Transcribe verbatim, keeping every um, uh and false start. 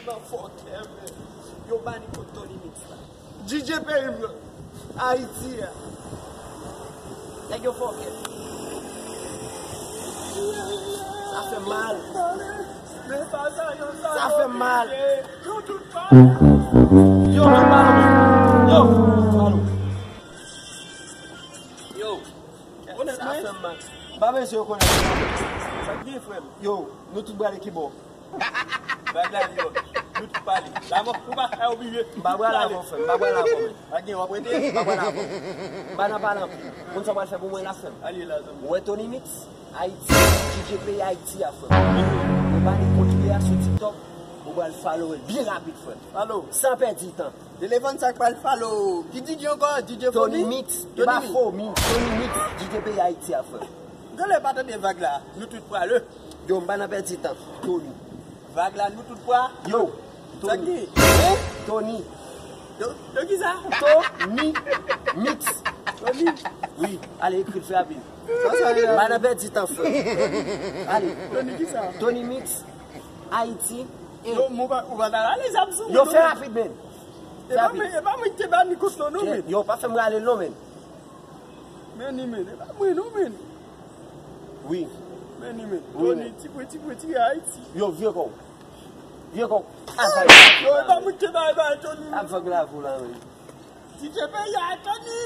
Nan fòkè, men. Yo bani kont Tony Mix la. D J peyi m nan. Ayiti a. Nèg yo fòkè. Sa fè mal. Sa fè mal. Yo, tout pa. Yo, tout pa. Yo, alo. Yo. Sa fè mal. M pa bezwen yo konnen. Sa k gen, frè m? Yo, nou tout prale ki bò? Bagay yo, nou tout pale. Lavò, ou pa ka oblije. M pa pral avè w, frè m. M pa pral avè w, men. Pa gen, w ap rete. M pa pral avè w. M pa nan pale anpil. Konn sa w pral fè pou mwen la, frè m? Ale la, zanmi. Ou wè Tony Mix, Ayiti, D J peyi Ayiti a, frè m. Ou bani kont li a sou TikTok, ou pral follow l byen rapid, frè m. Follow. San pèdi tan. Telefòn sa k pral follow. Ki D J ankò? D J Tony Fomi? Mix. E pa Fomi. Tony Mix, D J peyi Ayiti a, frè m. Genlè pa tande vag la. Nou tout prale. Yo, m pa nan pèdi tan. Tony. Vag la, nou tout prale. Yo. Sa Tony. Ki? Hein? Tony. Yo, yo ki sa? Tony Mix. Tony. Wi, ale ekri l fè rapid. Sa, sa, m pa nan pèdi tan, frè. Ale. Tony ki sa? Tony Mix, Ayiti. E yo, mwen pa, ou pa ta la, lè zam sou yo, fè rapid, men. E pa mwen, e pa mwen ki te ba ni kont non, men. Yo, pa fè m rale l non, men. Men ni, men. E pa mwen non, men. Wi. Men ni, men. Wi, Tony, men. Ti pwe, ti pwe, ti Ayiti. Yo, vye kòw. Vye kòw. Yo, e pa mwen ki te ba, ba Tony. Ap vag la pou la, men. Ti te peye a Tony.